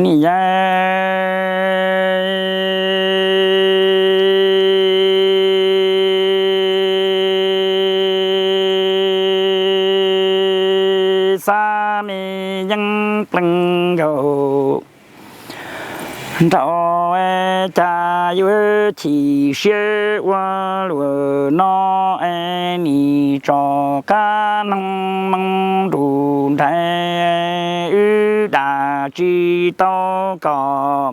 Niam yawg xav me yeeb plees nkaus nraud, cas yuav chim siab ua luaj no es nim tso qab noog moo nrus nrhais wb dam tsis tau kom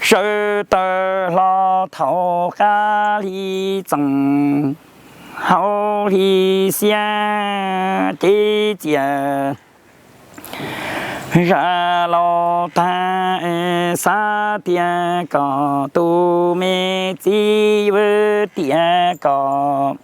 sawv taws hlo thaum qab hli txoos hauv hli xiab ces txias zam laus tag es xav tias kom tus me txiv yuav tias kom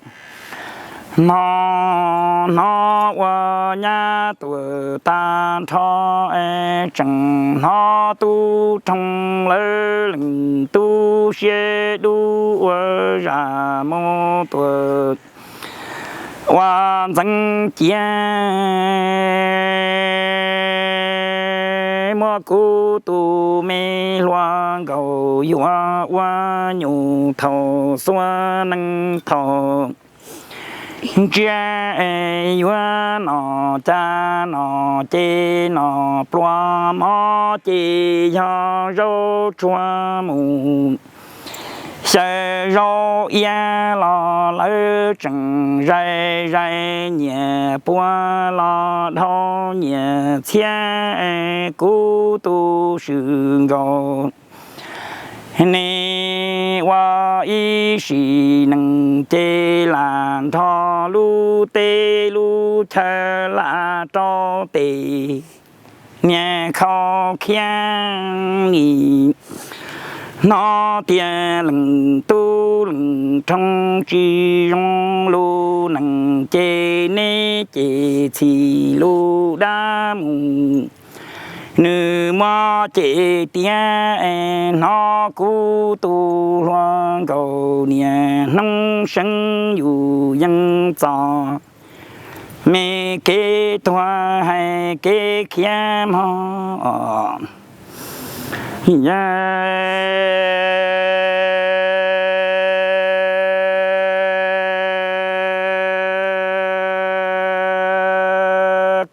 hnov hnov ua nyab tuam tag nrho es tseem hnov tub rog lawv leej tub siab dub ua zam mus tuam ua ntxeev cia muab kuv tus me hluas nkaus yuav ua nyuj thaum xuab nees thaum ntsiab es yuav nom cas nom ces nom pluas mov ces yog zaub tsuag mus xyaw zaub iab los lawv tseem zais zais nyias puag los dhau nyias txhiab kuv tus swm nkaus. Nws ua ib sim neej ces lam nrog lub teb lub chaw lam rau tes niag khau khiab nim hnov tias leej tub leej rog tsis zoo lub neej ces neb ces txhim lub dab mus. Nws muab cem tias es hnov kuv tus hluas nkaus niaj hnub seev yus yeej txom me kev tuag hais kev khiav mog.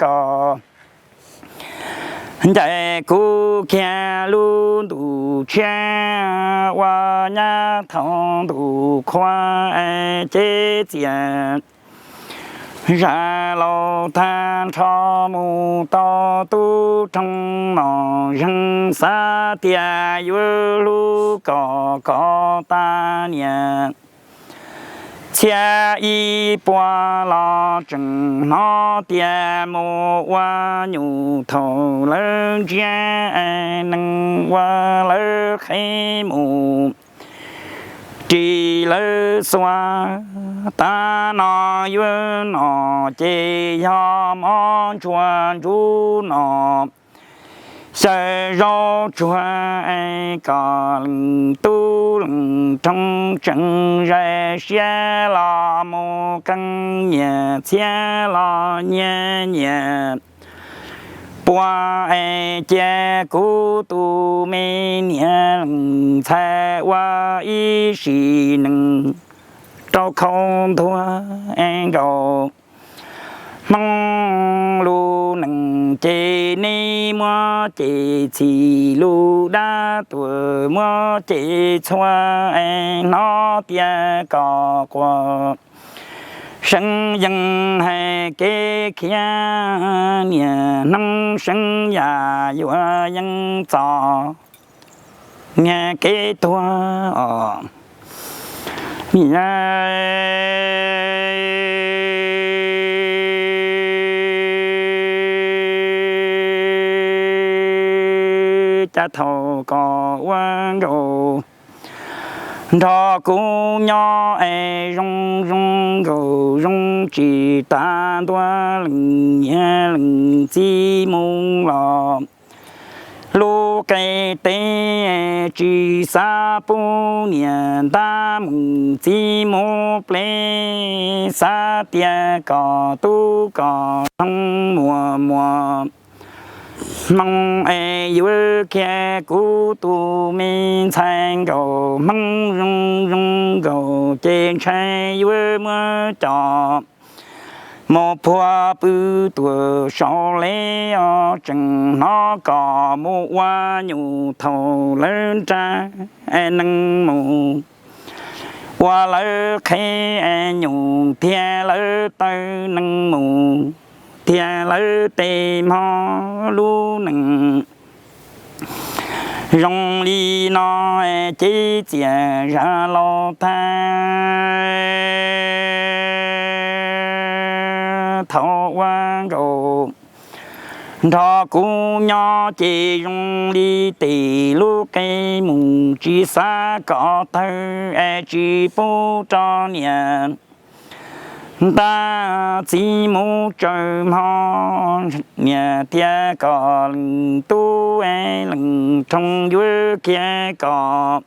Kom ncaim kuv kiag lub ntuj tshiab ua nyab thaum ntuj qhua es ces txias zam laus tag nrho mus tau tub rog nom zeeg xav tias yuav hlub kom kov tas niam txhiab ib puas los tseem hnov tias mus ua nyuj thaum lawv ntsiab nees ua lawv qhev mus ris lawv xuas. Tag no yuav nom ces yog mob ntsuag ntsuv nom xyaw zaub tsuag es kom leej tub leej rog tseem zais siab los mus qee nyias txhiab los nyias nyias puas es cia kuv tus me niam leej ntxhais ua ib sim neej rau khau ntuag es nkaus. Hmoob lub neej ces neb muab cem txhim lub dab tuam muab cem txhua es hnov tias kom quas seev yeej hais kev khiav niaj hnub seev yam yuav yeej txom nyem kev tuag os. Cas thaum kom ua nkaus nrog kuv nyob es zoo zoo nkaus zoo tsis tas ntua leej niam leej txiv mus los lub qe teb tsis xav pub niam ntab mus txiv mus pleb xav tias kom tub kom rog muas muas Hmoob es yuav kiag kuv tus me ntxhais nkaus, Hmoob zoo zoo nkaus ces ntshai yuav muab coj mus phua pw tuam saud li os. Tseem hnov kom mus ua nyuj thaum lawv nrag nees mus, ua lawv qheb nyuj thiab lawv taw nees mus, thiab lawv tej hmo lub neej zoo li no ces txias zam los tag. Thaum ua nkauj nrog kuv nyob ces zoo li tes lub qe mus, tsis xav kom tawg es tsis pub rau niam tab txiv mus tsaws hmo. Niam tias kom leej tub es leej rhooj yuav kiag kom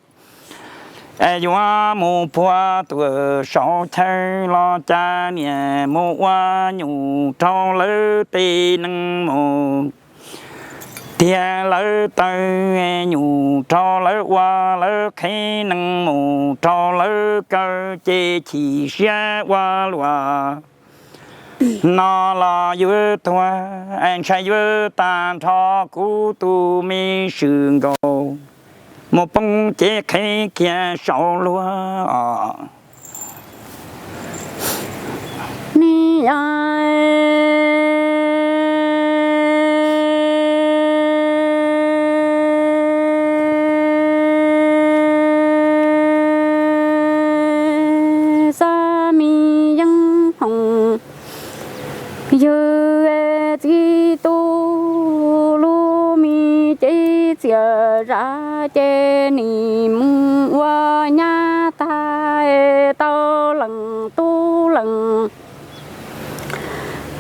es yuav mus phua tuam saum chaw los cas niam mus ua nyuj rau lawv tej nees mus, thiab lawv taw nyuj rau lawv ua lawv qheb nees mus rau lawv kaw ces chim siab ua luaj no los yuav tuag, ntshai yuav tag nrho kuv tus me swm nkaus, mus poob cev qheb kiag saud luag os. Ni yog Xab Mi Yeeb Phoom yug txiv tub lub me cev txias zam ces nim mus ua nyab tag tau leej tub leej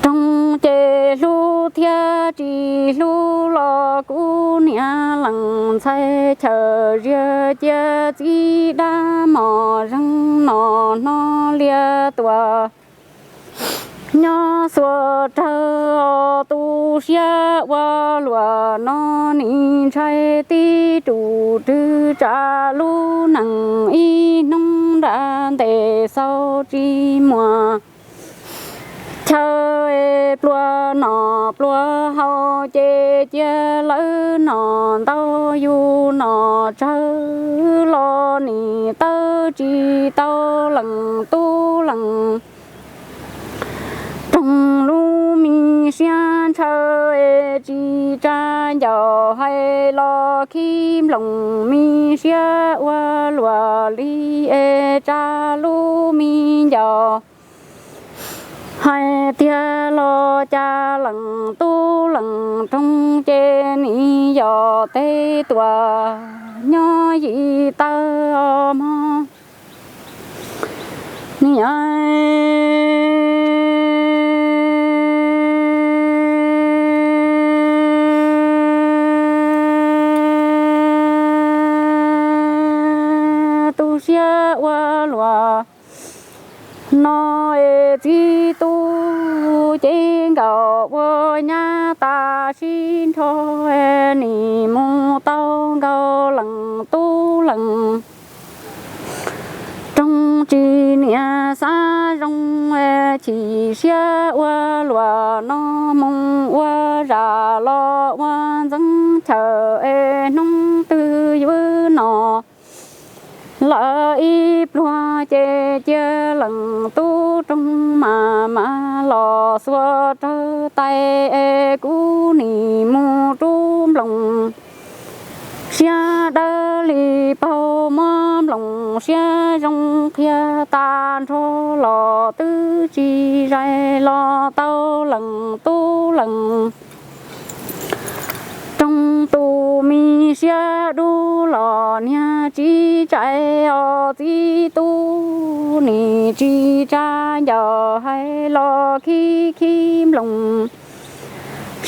roog ces hlub thiab tsis hlub los kuv niam leej ntxhais chaw ziag cia txij dab mos zeeg no hno liaj tuam nyob xuas rawg tu siab ua luaj no nim ntshai tib tug rwg tsav lub neej ib hnub nram ntes xaus tsis muaj chaw pluas nom pluas haus ces cia lawv nom ntau yus nom tsawg los nim tawb tsis tau leej tub leej roog lub me siab ntshaw es tsis tsa ncaus hais los khib nploos me siab ua luaj li es tsa lub me ncaus hais tiag los cas leej tub leej roog ces nim yog teb tuam nyob yim tawg os mog. Ni tu siab ua luaj no es txij tub cev nkaus ua nyab tas sib nrho nim mus tau nkaus leej tub leej roog tsis niam xav zoo chim siab ua luaj no mus ua zam los ua ntxeev chaw es hnub twg yuav nom lawm ib pluag ces cia leej tub roog mas mas los xuas rawg tais es kuv nim mus rub nploos siab dawb li paug muab nploos siab zoo qhia tas nrho los twb tsis zais los tau leej tub leej roog tus me siab dub los niag tsis tsa os txij tub nim tsis tsa ncaus hais los khib khib nploos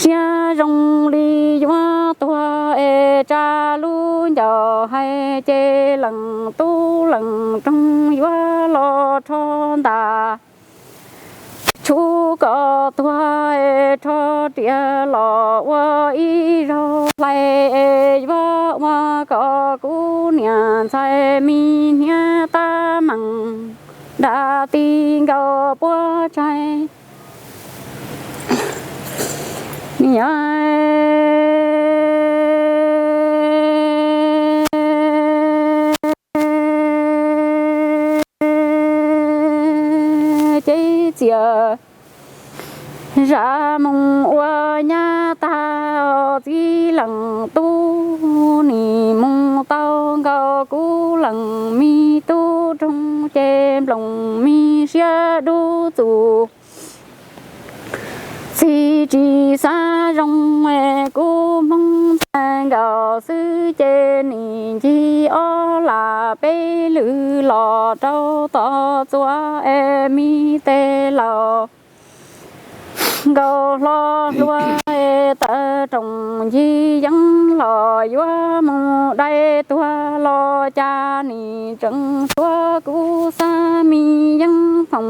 siab zoo li yuav tuag es tsa lub ncaus hais ces leej tub leej roog yuav los rho ntas tshub kom tuag es rho riam los ua ib zaug hlais es yuav ua kom kuv niam ntxhais me hniav tab meeg dam ti nkaus puab tsaig. Ces txias zam mus ua nyab tag, txiv leej tub nim mus tau nkaus kuv leej me tub roog ces nplooj me siab dub txuj txij tsis xav zoo es kuv hmoob ntxhais nkaus xwb ces nim ncig ob lam peb lwm los rau tom txuas es me tes laus nkaus hlo hlua es tawm rooj ncig yeeb los yuav mus dai tuag los cas nim tseem tshuav kuv xab me yeeb phoom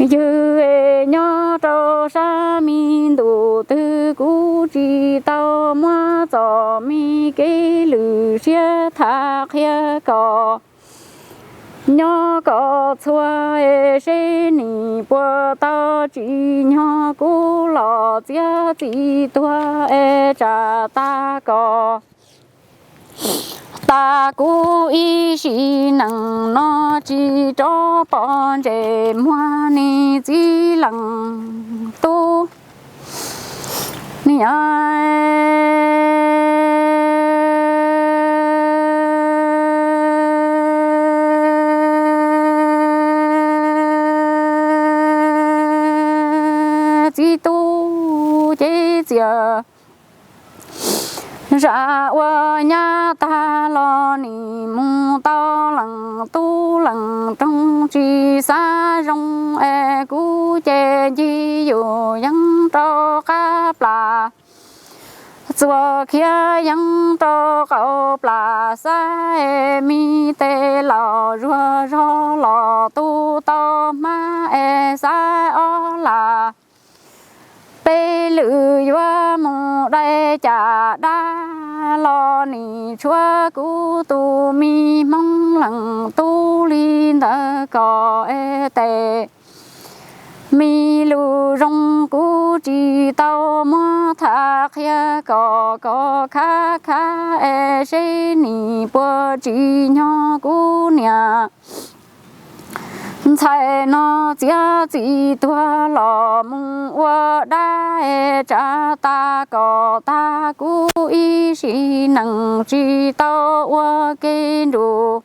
ywg es nyob rau sab me ntuj twg kuv tsis tau muab txom me kev lwm siab tham qhia kom nyob kom txhua es seb nim puas tau tsim nyog kuv los txiav txim tuag es tsam tas kom tas kuv ib sim neej no tsis rov pom ntses muag niag txiv leej tub. Niam txiv tub ces txias zam ua nyab tag los nim mus tau leej tub leej roog tsis xav zoo es kuv ces ncig yus yeeb rau qab plas txuas khiav yeeb rau qaum plas xab es me tes laus zuag zog los tu tau hmab es xab ob lam peb lwm yuav mus dai cas dab los nim tshuav kuv tus me hmoob leej tub li ntawd kom es tes me lus zoo kuv tsis tau muab tham qhia kom koj khab khab es seb nim puas tsim nyog kuv niam ntxhais no txiav txim tuag los mus ua dab es tsam tas kom tag kuv ib sim neej tsis tau ua ke nrug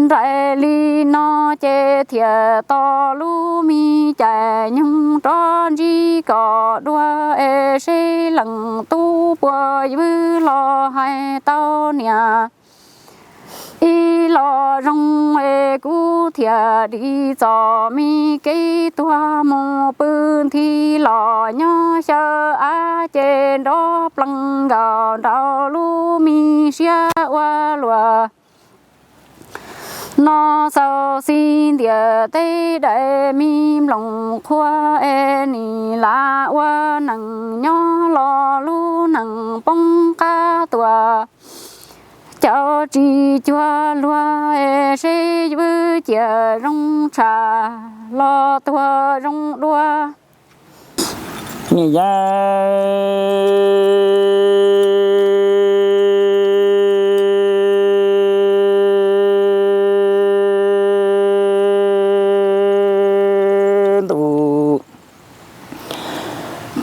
nraim li no ces thiaj tos lub me cai nyoog rov ntsib kom dua es seb leej tub puas ywg los hais tau niam ib los zoo es kuv thiaj dim txom me kev tuag mus pw nthi los nyob xyaw av ces nrov plees nkaus nraum lub me siab ua luaj no xaus xis ntiag teb daim me nplooj qhuav es nim lam ua neej nyob los lub neej poob qab tuaj caum tsis cuag luag es seb ywj ciam zoo tshaj los tuag zoo dua. Niam yau ntuj,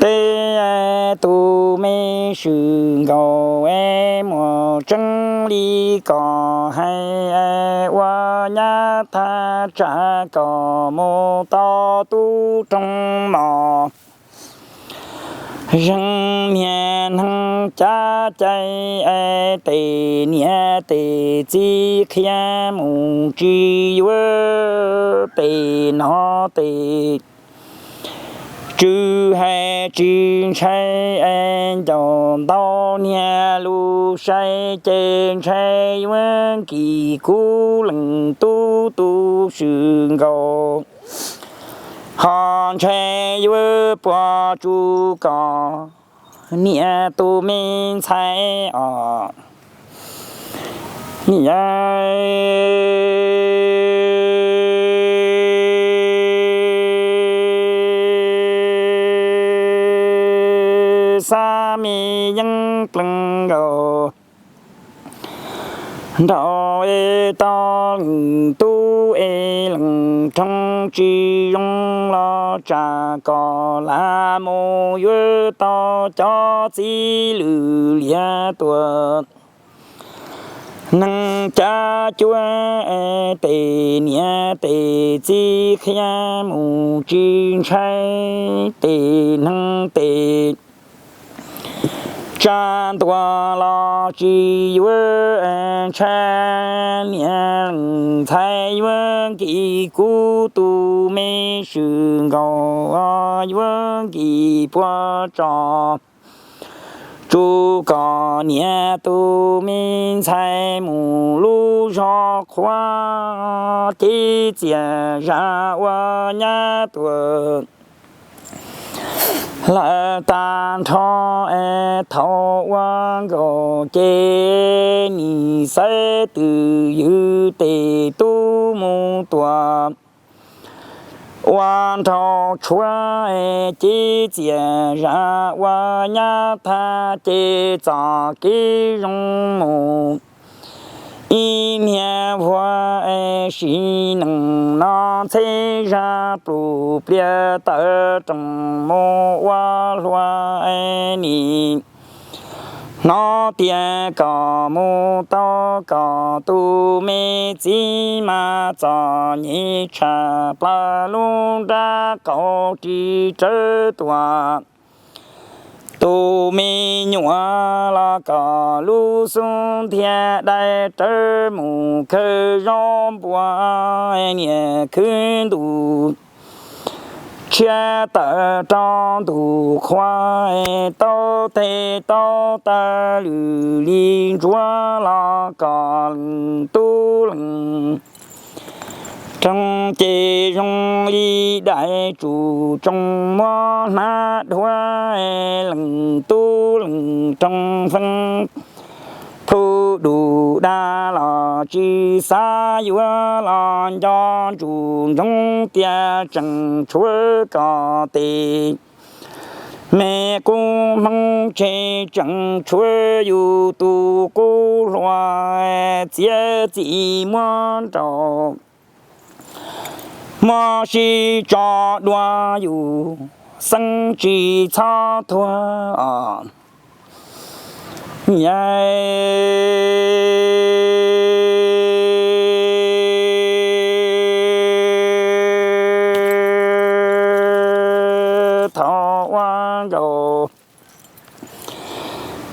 tej tus me swm nkaus es muaj tseeb li kom hais es ua nyab thaj tsam kom mus tau tub roog mos zeeg niag neeg cav cai es tes niam tes txiv qhia mus tsis yuav tes no tes tswv hais tsis ntshai es ncaus ntau niag lus sai ces ntshai yuav nkim kuv leej tub tu swm nkaus. Ho ntshai yuav puas tsuj kom niam tus me ntxhais os. Yawg xab me yeeb plees nkaus nraud es tau leej tub es leej rhooj tsis zoo los tsam kom lam mus yuav tau cov txiv lwm liav tuam neeg cab cuab, tes niam tes txiv qhia mus tsis ntshai, tes neeg tes tsa ntua los tsis yuav ntshai. Niam leej ntxhais yuav nkim kuv tus me swm nkaus, yuav nkim puas tso tsuj kom niam tus me ntxhais mus lub zog qhuav, ces txias zam ua nyab tuam lawm tag nrho. Thaum ua nkaus ces nim xaiv twm ywg tes tub mus tuam ua nraug tshuav, ces txias zam ua nyab thaj, ces txoj kev zoo mus ib niag vuag. Sim neej no ntxheb zaj plum pliaj tawm rooj mus ua hluas, nim hnov tias kom mus tau kom tus me txiv mas txom nyem tshaj plaws lub nrab qaum ris rawv tuam. Tus me nyuam los kom lub xub ntiag dai rawv mus khawb zaub npua, niam khwb ntuj tshiab tawm rau ntuj qhua, tau tes tau taw lwm li ntsuav los kom leej tub leej rhooj ces zoo li daim tsum tsoo muab hnab dhuav, leej tub leej rhooj feeb plhu dum dag los tsis xav yuav los nco ntsum ntsoov tias tseem tshuav kom tes me qub hmoob tseg, tseem tshuav yus tus qub hluas txiav txim muab nraus muab sib tso dua yus xeeb tsis txhob tuag os. Yawg thaum ua nkaus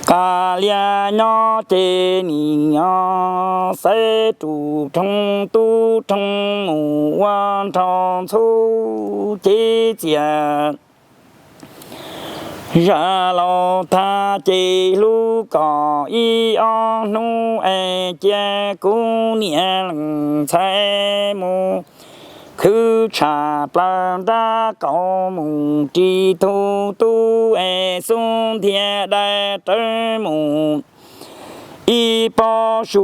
Qa Lias nyob ces nim no xaiv rus rhooj tub rhooj mus ua nraug ntxhub ces txias zam laus tag ces hlub kom ib ob hnub es cia kuv niam leej ntxhais mus khwb tshaj plaws nrab qaum mus ris tug tub es xub ntiag dai rawv mus ib pob su.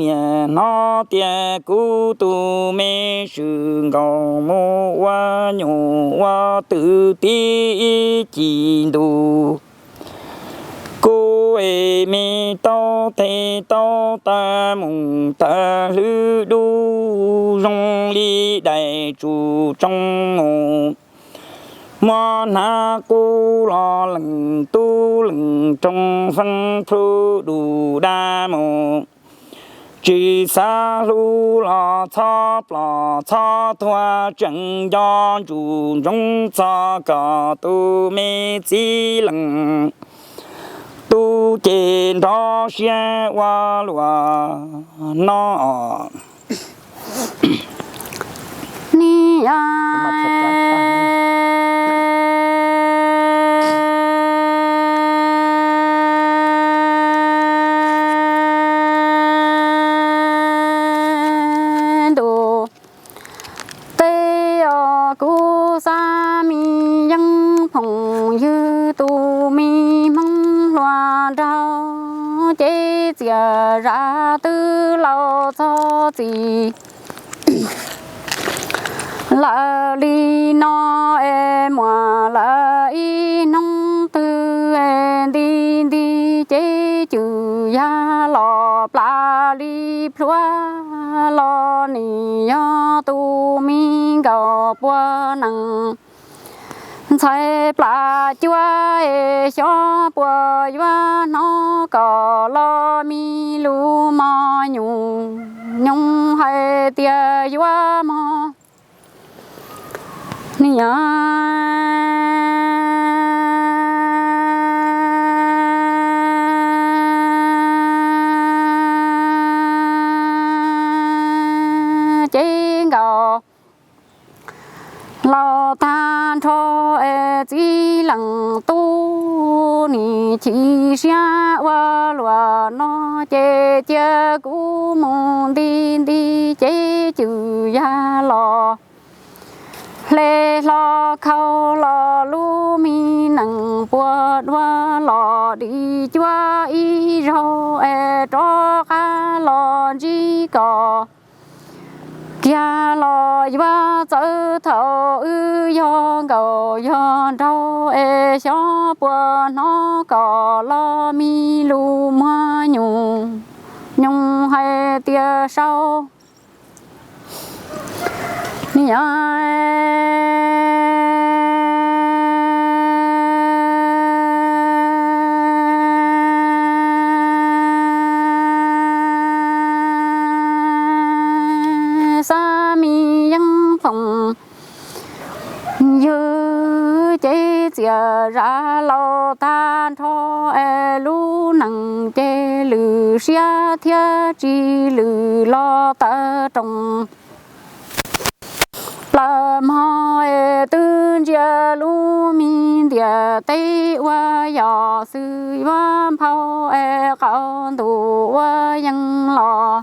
Niam hnov tias kuv tus me swm nkaus mus ua nyuj ua twm tib ib cim ntuj, kuv es me tau tes tau taw mus tawm hlwb dub zoo li daim tsum tsoo mus muab hnab qub los leej tub leej rhooj feeb plhu dum dag mus. Tsis xav hlub los txhob plom txhob tuag, tseem nco ntsum ntsoov txog kom tus me txiv leej tub ces nrov siab ua luaj no. Ni ntu teb os kuv txias zam twb laus txog txim lawm li no es muaj lawm ib hnub twg es nti nti ces cwm yag los plam li plhuav los nim yog tus me nkaus puas nees ntxhais plam cuab es xyov puas yuav hnov kom los me lus mos nyuj nyoos hais tias yuav mog. Niam ces nkaus los tag nrho es txiv leej tub nim chim siab ua luam no ces cia kuv mus nti nti ces cwm yag los hle hlo khau los lub me nees puas dua los dim cuab ib zaug es rov qab los ntsib kom kiag los yuav txawv thaum wb yog nkaus yog nraug es xyov puas hnov kom los me lus muag nyuj nyoos hais tias sau. Niam xab me yeeb phoom ywg ces txias zam laus tag nrho es lub nees ces lwm siab thiab tsis lwm los tawm roos plaws mog es twb ntsia lub me ntiam teb ua yos xwb yuav nphau es qaum ntuj ua yees los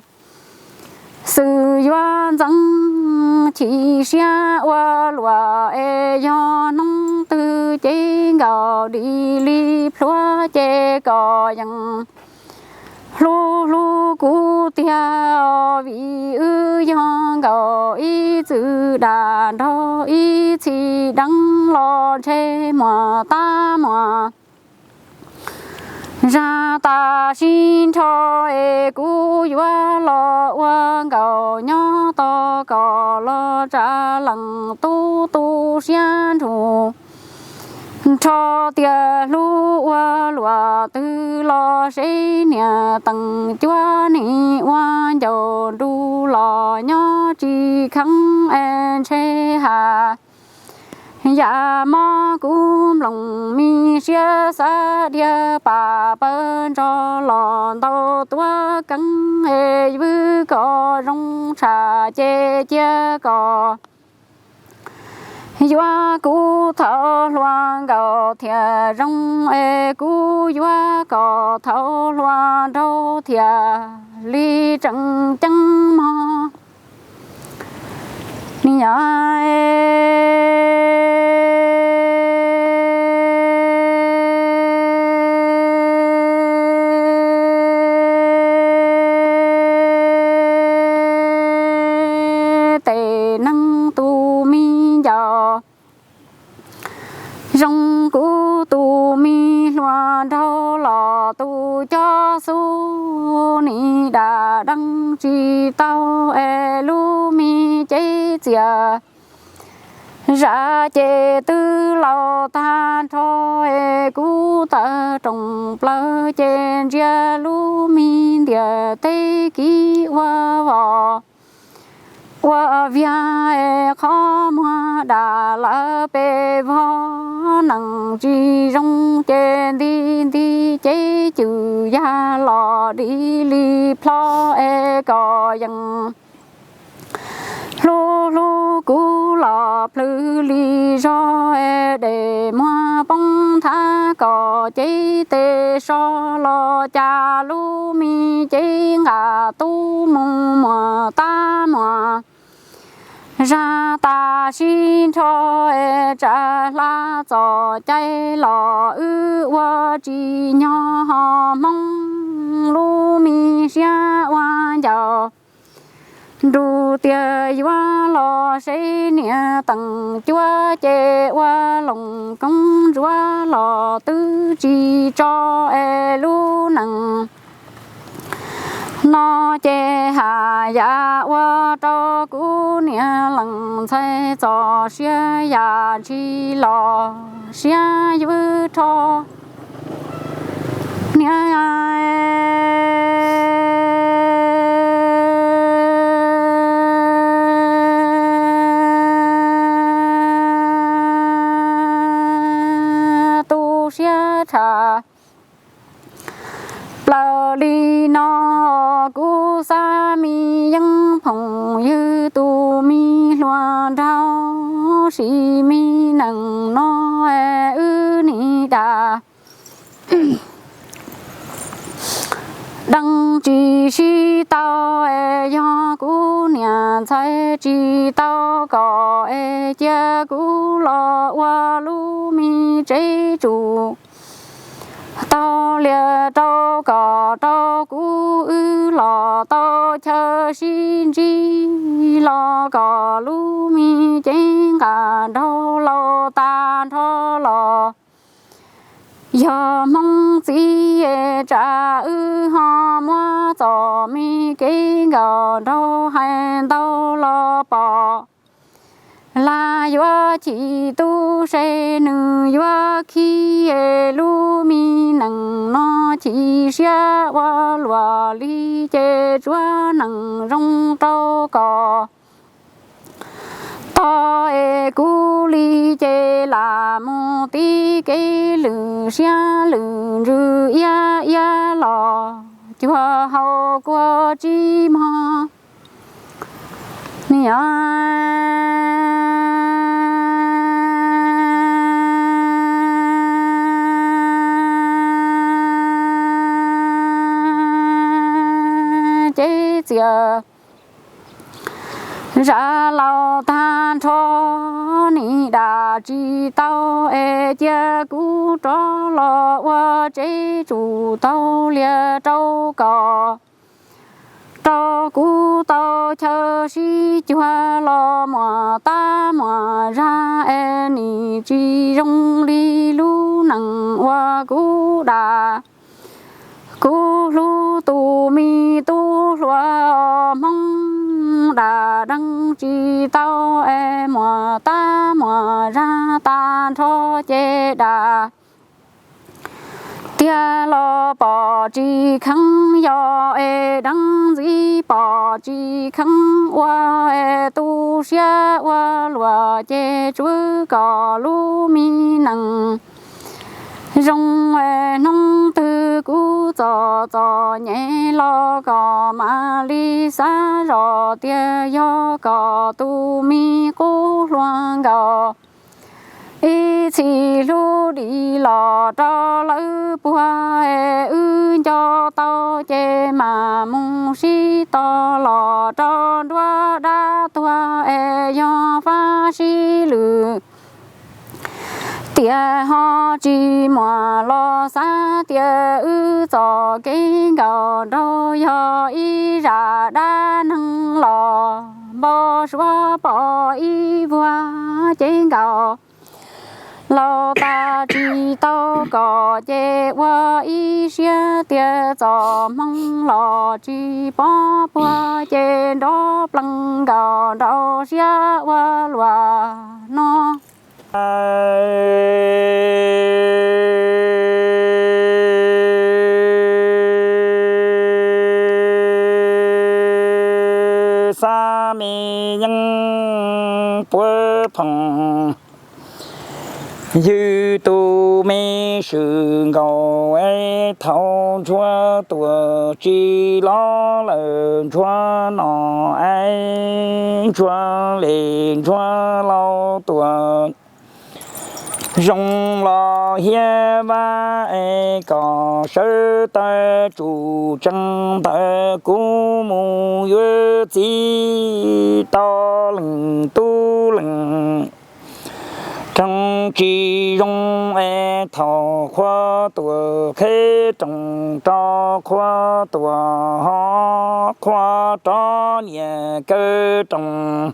xwb yuav ntxeev chim siab ua luam es yog hnub twg ces nkaus dim li plhuav ces kom yees hlub hlub kuv tiag os, vim wb yog nkaus ib txwm dam nraug ib txhis deev los ntshe muaj tab muaj zag tam sim nrho es kuv yuav los ua nkaus nyob tos kom los tsa leej tub tu siab nrug nrho tias hlub ua luam twg los seb niam teem cuab nim ua ncaus nru los nyob tsis kheev es ntshe has yam mob kuv nplooj me siab xav dhia pam pawg ntso los ntau tuav keeb es vwb kom zoo tshaj ces cia kom yuav kuv thaum hluas nkaus thiaj zoo es kuv yuav kom thaum hluas nraug thiaj li tseem ceeb mog. Niam tes neeg tus me ncaus zoo kuv tus me hluas nraug los tus cob xub nim dam deej tsis tau es lub me cev txias zam ces twb laus tag nrho es kuv tawm roos plaws ces ntsia lub me ntiam teb kiv ua vos ua viag es qhov muag dam lawm pes vog nees tsis zoo ces nti nti ces cwm yag los dim li plho es kom yees hlub hlub kuv los plhws li zog es dej muag poob thab kom cev tes so los cas lub me cev nqa tub mus muag tab muag zag tam sim nrho es tsam hla txom cai los wb ua tsis nyog ho Hmoob lub siab ua ncaus nrus tias yuav los seb niam teem cuab ces ua loos koob ntsuab los twb tsis tso es lub neej no ces haj yam ua rau kuv niam lees ntxhais txoj sia yam ntshis los siab yuav rho niam tu siab tshaj plaws li no. Kuv xav me yeeb phooj ywg tus me hluas nraug sim me neej no wb nim dag deev tsis sib tau es yog kuv niam ntxhais tsis tau kom es cia kuv los ua lub me tsev tsum tau liam rau kom rau kuv wb los tau chaw sib ntsib los kom lub me cev nqa nraug laus tag nrho los yog Hmoob txiv es tsam wb ho muab txom me kev nkaum nraug hais ntau los pom lam yuav chim tu se nws yuav khib es lub me neej no chim siab ua luaj li ces tsuav neej zoo rau kom tog es kuv li ces lam mus tib kev lwm siab lwm ntsws iab iab los cuag hau kua tsib mog niam ces txias zam laus tag nrho nim dag tsis tau es cia kuv rov los ua tsev tsum tau liam rau kom rau kuv tau chaw sib cuag los muaj tab muaj zag es nim tsis zoo li lub neej uas kuv dag. Kuv hlub tus me tub hluas Hmoob dag deev tsis tau es muaj tab muaj zag tag nrho ces dag tiag los pom tsis kheev yog es deev ntxiv pom tsis kheev ua es tu siab ua luaj ces tsuav kom lub me neej zoo es hnub twg kuv txom txom nyem los kom mam li xav zoj tias yog kom tus me qub hluas nkaus ib txhis hlub dim los rau lawv puag es wb nco tau ces mam mus sib tog los rau nruab dab tuag es yog fab sib lwm tias ho tsis muaj los xav tias wb txoj kev nkaum nraug yog ib zaj dab neeg los npau suav pom ib vuag cev nkaus laus tas tsis tau kom ces ua ib siab tias txoj hmoo los tsis pom puag ces nrov plees nkaus nraus siab ua luaj no. Xab me yeeb puab phoom ywg tus me swm nkaus es thaum ntsuag tuaj tsis los lawm ntsuag no es ntsuag li ntsuag laus tuaj zoo los hiab vaj es kom sawv tawm tsum tsees ntawm kuv mus yuav txiv tau leej tub leej roog tsis zoo es thaum qhuav tuaj qheb rooj rau qhua tuam ho qhua rov niam kaw roos.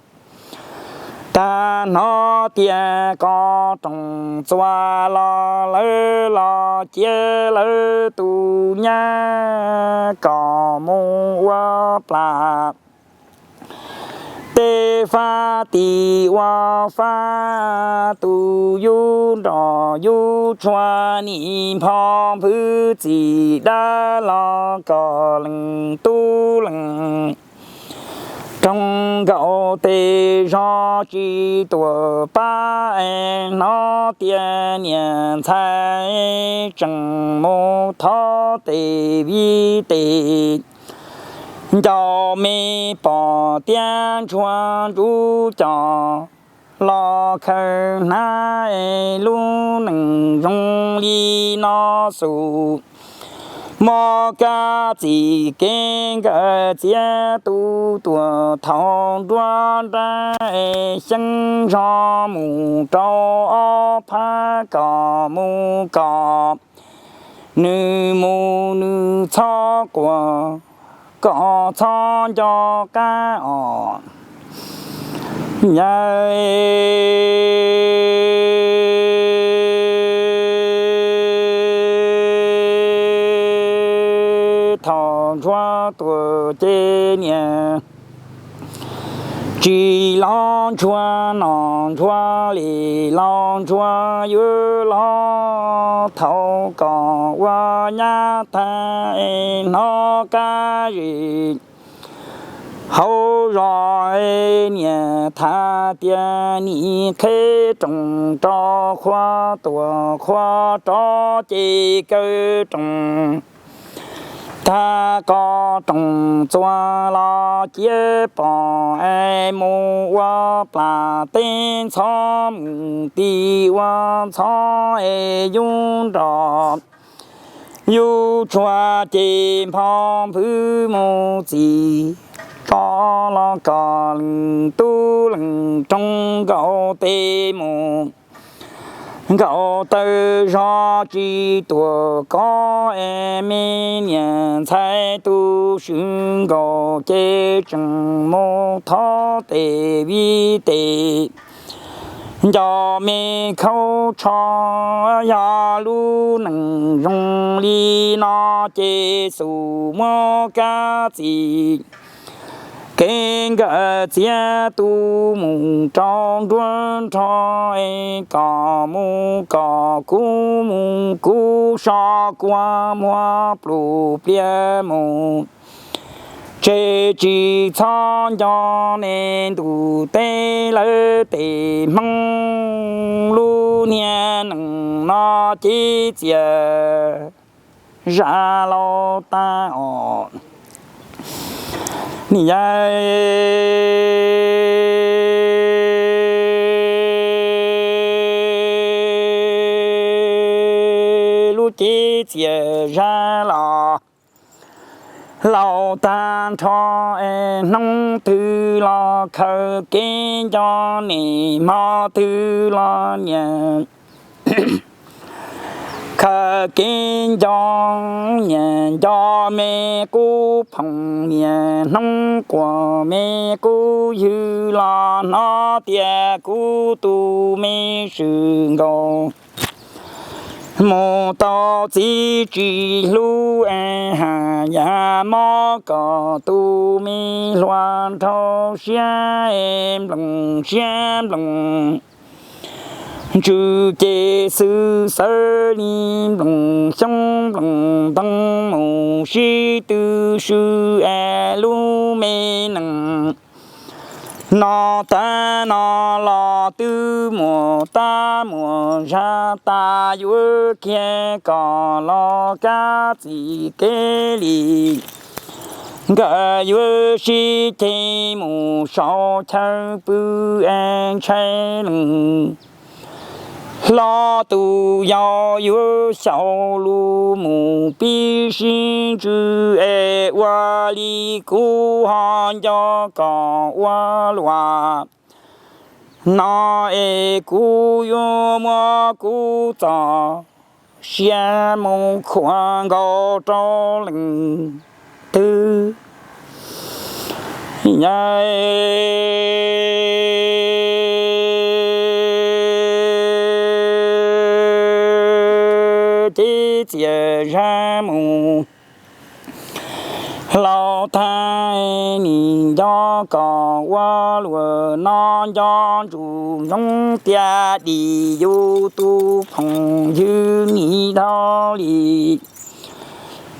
Tag hnov tias koj roos txuas los lawv los cia lawv tus nyab kom mus ua plas tej fab tim ua fab, tus yub nrog yub tshua, nim npho npwb txiv dab los kom lees tub lees roog nkaus tes zog tsis tuam pab es hnov tias niam ntxhais tseem mus thov tes vij tes ncau me pom tiab ntshua ntsuj cos los khaws hnab es lub neej zoo li no xus. Muab kab txim kev nkawd txiav tu tuam thaum nruab nrab es xyeeb zog mus rau ob phab kom mus kom nws mus nws txhob quas kom txhob nco qab os. Yawg thaum ntshua tuam ces niam tsis los ntshua nom ntshua li los ntshua yuav los thaum kom ua nyab tag es hnov qab zim hauv zos niam tham tias nim qheb roos rau qhua tuam qhua rov ces kaw roos. Tag koj roos txuas los cia pom es mus ua plas teb ntxhov mus tim ua ntxhov es yub nrog yub tshua ces npho npwb mus txim tso los kom lees tub lees roog nkaus tes mus nkaus taw zog tsis tuam koj es me niam ntxhais tu swm nkaus ces tseem mus thov tes vij tes nco me khaub tsho. Yog lub neej zoo li no ces xub muab kab txim kev nkawd txiav tu mus rau nruab nrho es kom mus kom kub mus kub so kua muag plum pliaj mus tseg tsis txhob nco ne ntuj teb lawv tes hmoob lub niag neej no ces txias zaj laus tag os. Niam yawg lub cev txias zaj los laus tag nrho es hnub twg los khaws kev nco nim hmo twg los niam khaws kev nco niam nco me qub phoom niam hnub quas me qub ywg los hnov tias kuv tus me swm nkaus mus tau txiv tsis hlub es haj yam mob kom tus me hluas nrhau siab es nploos siab nploos ntsws ces xwb xawv li nploos xyoob nploos ntoo mus sib tw sw es lub me nees no tag no los twb muaj tab muaj zaj tas yuav kiag kom los kab txim kev li. Nkawd yuav sib ceg mus sau chaw pw es ntshai lees hlob tus yau yuav xyaum lus mus pib sib ntsws es ua li kuv ho nco kom ua luam no es kuv yuav muab kuv txoj siab mus khuam nkaus rau leej twg. Ces txias zaj mus hlau tag, nim nco kom ua luam no nco ntsuj zoo tiag dim yus tus phooj ywg nim dhau li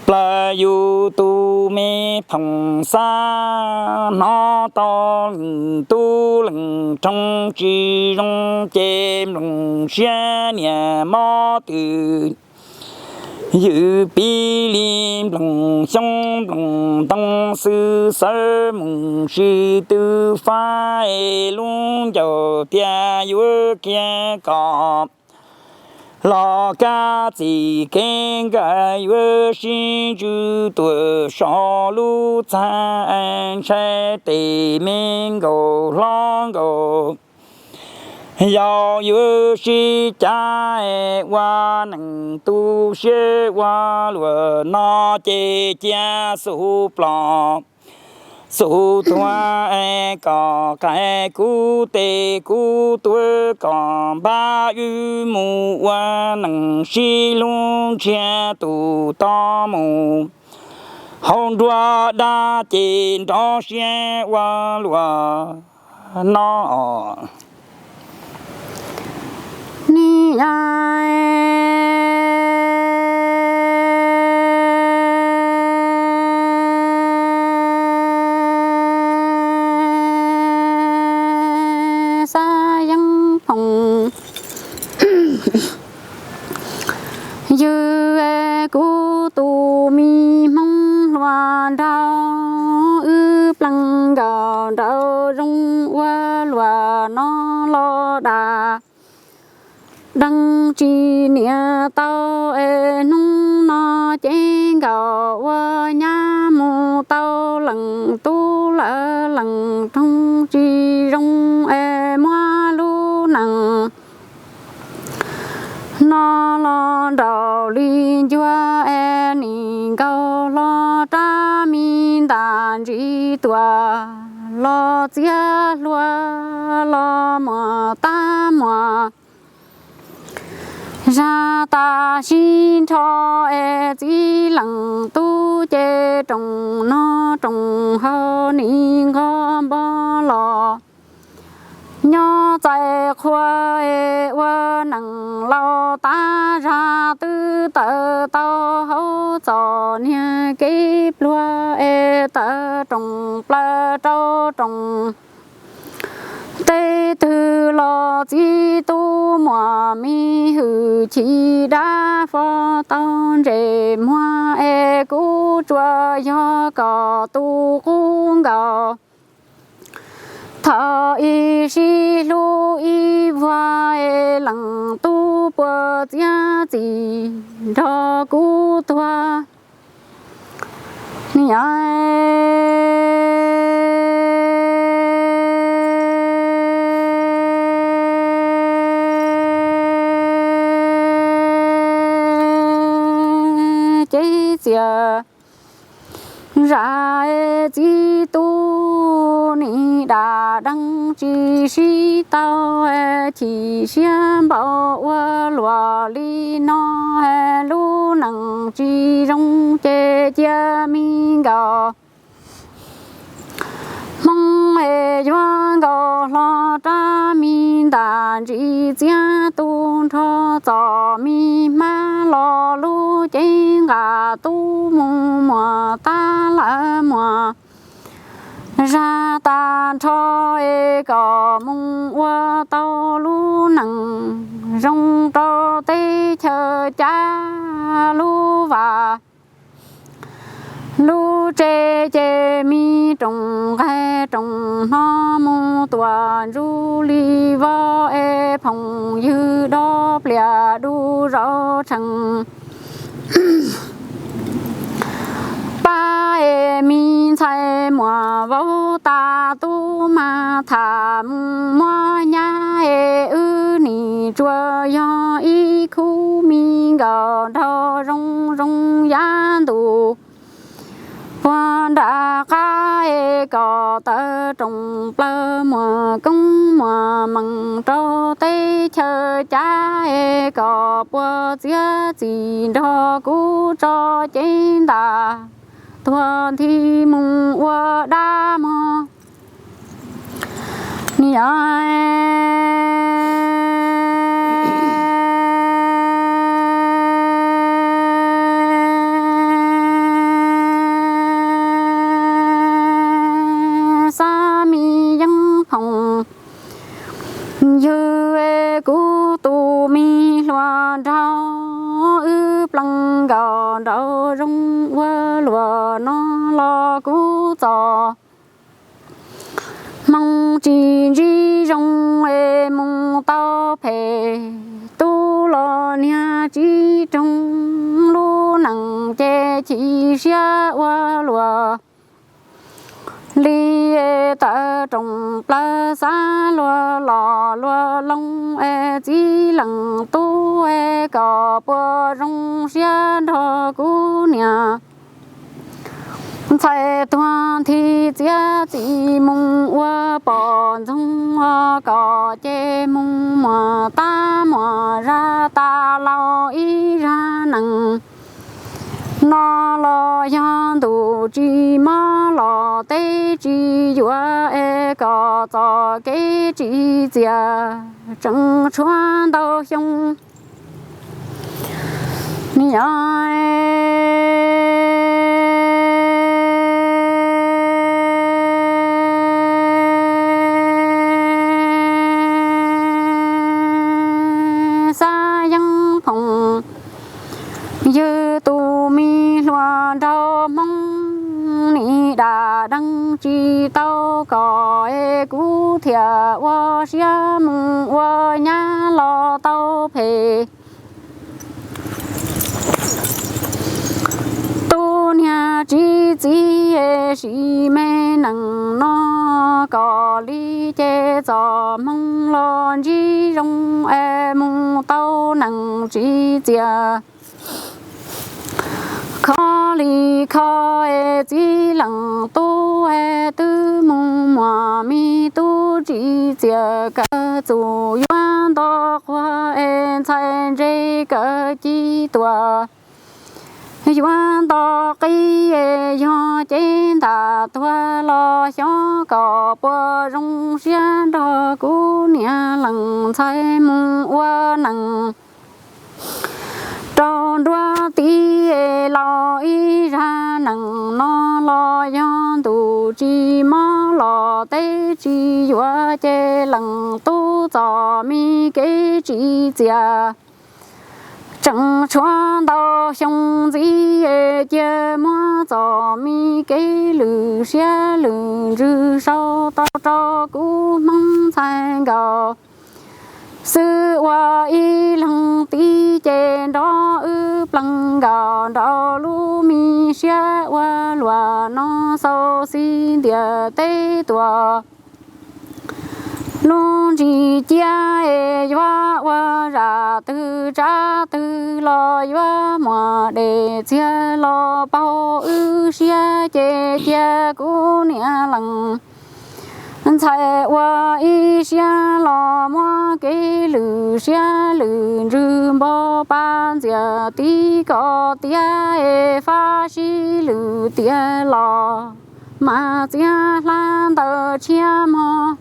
plaws yus tus me phooj xab hnov tau leej tub leej rog tsis zoo ces nplooj siab niam mob twm ywm pib li nplooj xyoob nplooj ntoo xwb xawb mus sis twb fab es lub ncauj tiag yuav kiag kom los kab txim kev nkawd yuav sib ntsws tuaj so lub txaj ntshai tes me nkaus hlob nkaus. Yau yuav sib cav ua neej tu siab ua luam no ces cia xub plom xub tuag kom qaij kuv tes kuv tuag kom npab wb mus ua neej sib hlub ntsiag tus to mus hauv nruab dab ces nrov siab ua luam no. Nim xa yeeb phoom ywg kuv tus me hmoob hluas nraug wb plees nkaus nraug zoo ua luam no los dam deej tsis niam tau es hnub no ces nkaus ua nyab mus tau leej tub lawm leej roog tsis zoo es muab lub neej no los nraum li ncuag es nim nkaus hlo rab me ntam ntsis tuam los txiav hlua los muas tab muas zag tas sib nrho es txiv leej tub ces roos no roos haus nim nqos npog los nyob txais qhua es ua neej laus tab zag twb tawm tau hauv txom niag kev pluag es tawm roos plaws rau roos tej twg los txiv tub muaj me hwj chim dab fo tau ntses muag es kuv tsuas yog kom tus qub nkaus thaum ib sib hlub ib vuag es leej tub puas txiav txim nrog kuv tuag. Ces txias zam txiv tub nim dam deej tsis sib tau chim siab npaum ua luam li no lub neej tsis zoo ces cia me nkaus hmoob es yuav nkaus hlo rab me ntam ntsis txiav tu nrho txom me hmab los lub cev nqa tub mus muas tab lawv muas zag tas nrho es kom mus ua tau lub neej zoo rau teb chaws cab lub vas lub tsev ces me roos nqaij roos hno mus tuam ntsuj li voj es phooj ywg dob pliam du zau tshee pab es me ntxhais muam vauv tas tub mas tham mus muab nyab es wb nim tsuas yog ib khub me nkaus nraug zoo zoo yav ntuj puag nram qab es kom tawv roos plaws muag koob muag mees rau teb chaws cav es kom puas txiav txim nrog kuv tso cev ntas tuag nthi mus ua dab mog. Ni yog xab me yeeb phoom ywg kuv tus me hluas nraug, wb plees nkaus nraug zoo ua luaj no los kuv txom hmoo tsis ntsib zoo es mus tau phem, tub los niag tsis roog, lub neej ces chim siab ua luaj li, tawv roos plaws xav luag los luag loo es txiv leej tub es kom puas zoo siab nrog kuv niam ntxhais tuag nthi txiav txim mus ua poj ntxoog os, kom ces mus muag tab muag zaj tas laus ib zaj nees no los yog ntuj tsis mob los teb tsis yuav es kom txoj kev tsim txiaj tseem tshuav ntau xyoo. Ni yog xab yeeb phoom ywg tus me hluas nraug Hmoob, nim dam deej tsis tau kom es kuv thiaj ua siab mus ua nyab los tau phem. Tub niag tsis txiv es sim me neej no kom li ces txoj hmoo los ntsib zoo es mus tau neej tsis txiaj. Kho li kho es txiv leej tub es twb mus muag me tub tsis txiaj, kawg txuj yuav nto quag es ntxhais ntse kawg ci tuaj. Yuav nto qib es yog cev ntas tuag los xyov kom puas zoo siab nrog kuv niam leej ntxhais mus ua neej rau nruab tiv es laus ib zaj neej no los yog ntuj tsis mob los teb tsis yuav ces leej tub txoj me kev tsim txiaj tseem tshuav ntau xyoo ntxiv es cia muab txoj me kev lwm siab lwm ntsws sau tau rau kuv Hmoob ntxhais nkaus xwb ua ib leeg tib ces nrog wb plees nkaus nraug lub me siab ua luaj no xau xis ntiaj teb tuaj. Lub ntsis ciab es yuav ua zaj twg tsab twg los yuav muaj dej txiag los paug wb siab ces cia kuv niam leej ntxhais ua ib siab los muab kev lwm siab lwm ntsws npog pa ntxias tib kom tiav es fab sib lwm tiav los mas txiav hlab ntawm tshiab mog.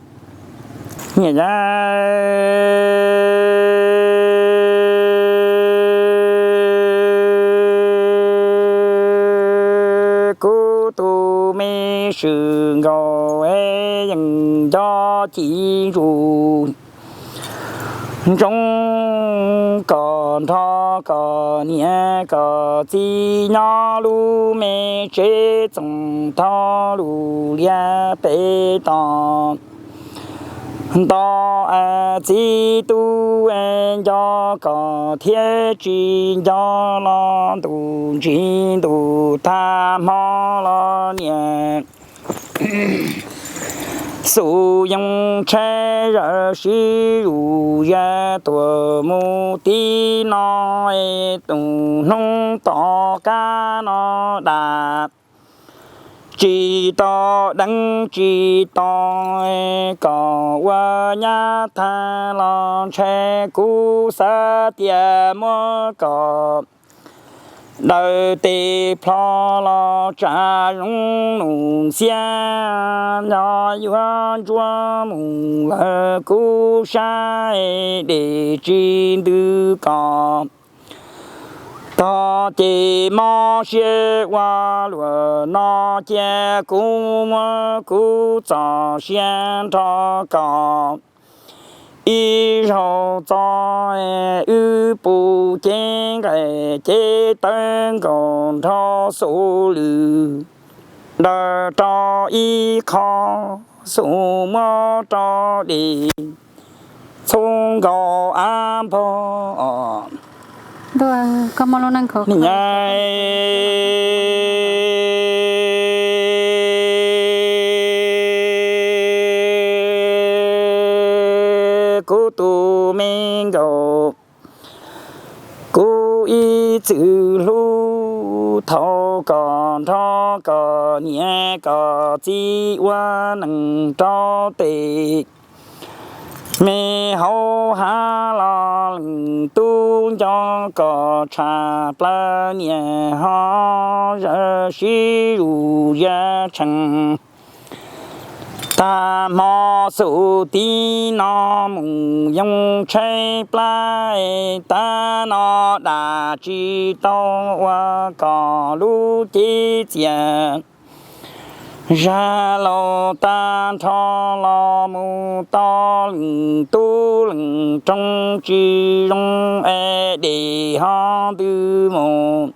Kuv tus me swm nkaus es yeej nco ci ntsuj ntsoov kom nrog kom niam kom txiv nyob lub me tsev txoos thauj lub liaj pem toj. Nto txiv tub nco kom thiab tsis nco los ntuj ntsis ntuj tag hmo los niam Xub yeej tshaib zawm sib zuj zus tuaj mus tib no, tus hnub tom qab no dam tsis tau deev tsis tau, kom ua nyab thaj los ntshai kuv xav tias muab kom daws tes plho los tsa zoo num xiab, nco yuav ntsuab mus lawm kuv sab dej tsis ntws kom tog ces mob siab ua luaj no cia kuv muab kuv txoj sia nrho kom ib zaug txo wb pus cev nqaij cev tawv nkaus nrho xub lwm daws rau ib qho xub muab rau dej txhub nkaus av npog. Kuv tus me nkauj, kuv ib txwm hlub thaum koj nrog koj niam koj txiv ua neej rau tes me hauv hav los leej tub nco koj tshaj plaws niam ho zawm sib zuj zus tshee. Tag hmo xub tim no mus yoo tshaib plab, tag no dam tsis tau ua kom lub cev txias. Zaj laus tag nrho los mus tau leej tub leej rooj tsis zoo es dej ho ntws mus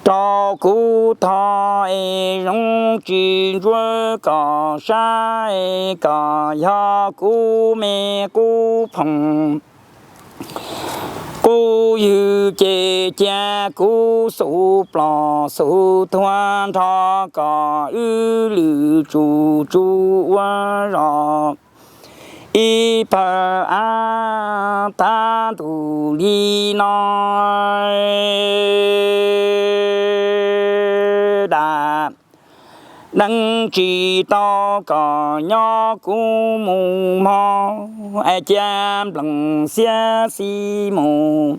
rau kuv tho es zoo tsis ntsuab kom sab es kom yog kuv me qub phoom. Qub ywg ces cia kuv xub plos xub thuav nrho kom wb lwm tsum tsum ua zog ib pawg av tag ntuj li no. Dam deev tsis tau kom nyob kuv mus hmo, es cia nplooj xiab xis mus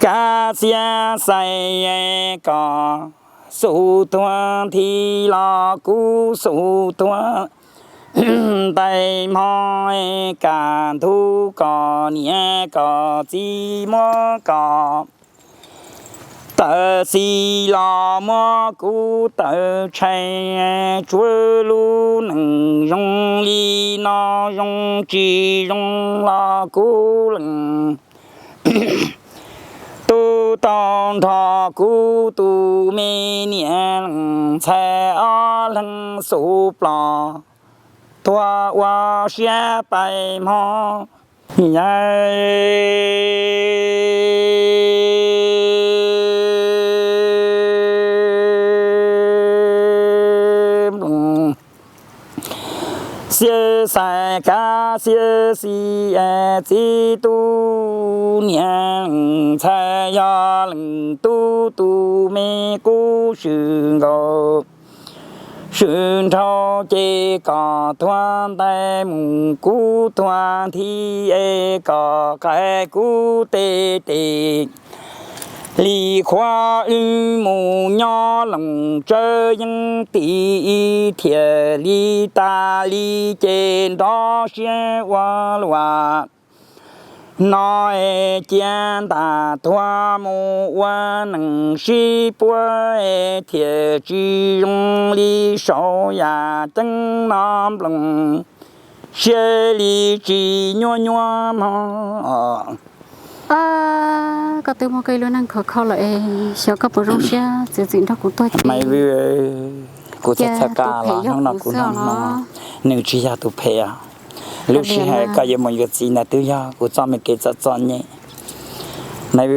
kab xiab xais kom xub thuav nthi los kuv xub thuav ntais hmo, kaj ntug kom niam kom txiv muab kom tawv xis los muab kuv tawv tshais, tsuav lub neej zoo li no zoo tsis zoo los kuv leej tub tau nrog kuv tus me niam leej ntxhais ob leeg xub plos tuag ua siab pais hmo. Yawg Nplooj Xiab Xais Kab Xiab Xis, txiv tub niam leej ntxhais yog leej tub tus me qub swm nkaus swm nraug ces kom thuav ntais mus kuv thuav nthi es kom qais kuv tej tes li qhuav wb mus nyob loos tsawb yeeb tim thiaj li tas li ces nrov siab ua luaj no es cia ntam thuav mus ua neej sib puab es thiaj tsis zoo li saum yam ceeb no nplooj siab li tsis nyuaj nyuaj mog. Koj twb muaj koj ib lub neej khov kho lawm es xyov koj puas zoo siab txiav txim nrog kuv tuag ces. Kuv txhais txhais ka los hnub no kuv nug no, nws tsis yog tus phem os. Lub sij hawm koj yuav mus yuav txiv ntawd twb yog kuv txoj me kev txom txom nyem. Maiv,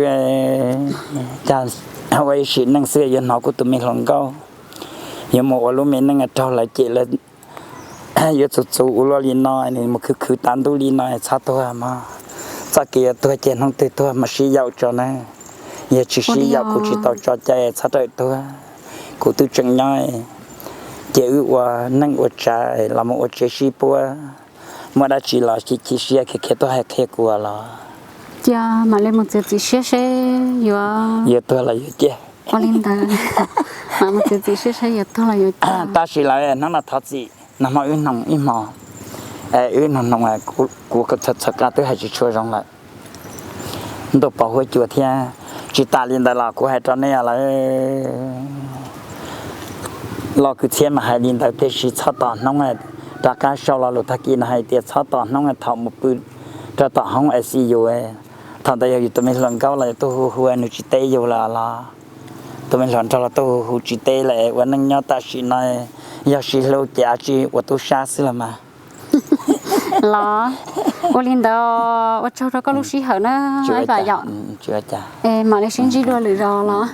cas ua ib sim neej xwb yuav hnov kuv tus me hluas nkauj yuav mus ua lub me neej raug lawv cem lawv yuav txus txus ua luaj li no, nws mus khwv khwv tas ntuj li no txhob tuag mog. Txoj kev yuav tuag ces hnub twg tuag mam sib yaum tso na. Yog tsis sib yaum kuv tsis tau tso cai, txhob rawm tuag. Kuv twb tseem nyob, cia wb ua neej ua tsav los mus ua tsev sib puab, muaj dab tsi los chim chim siab khiav khiav tuaj hais qhia kuv los. Cia mam li mus txiav txim siab seb yuav, yuav tuag los yuav ciaj. Ua li ntawd, mam mus txiav txim siab seb yuav tuag los yuav ciaj. Tab sis lawm hnub no thov txim, nag hmo wb hnoos ib hmo, wb hnoos hnoos, kuv txhawv qa twb hais tsis tshua zoo lawm. Ntuj pos huab cua thiab. Tsis tas li ntawd los kuv hais rau nej lawm, los kwv txhiaj mas hais li ntawd tiam sis txhob tos hnub, rov qab sau lo lus tag kis no hais tias txhob tos hnub thaum mus pw rau tom hoob I C U. Thaum ntawd yog yus tus me hluas nkauj los yus tuaj hu hu nws tsis teb yus lawm los, tus me hluas nraug los tuaj hu hu tsis teb lawm, ua neej nyob tam sim no yog sib hlub ces ab tsi ua tub sab xwb los mas. Los, ua li ntawd ua tsaug rau koj lub sij hawm na, ib vam yom. Mam li sib ntsib dua lwm zaus los.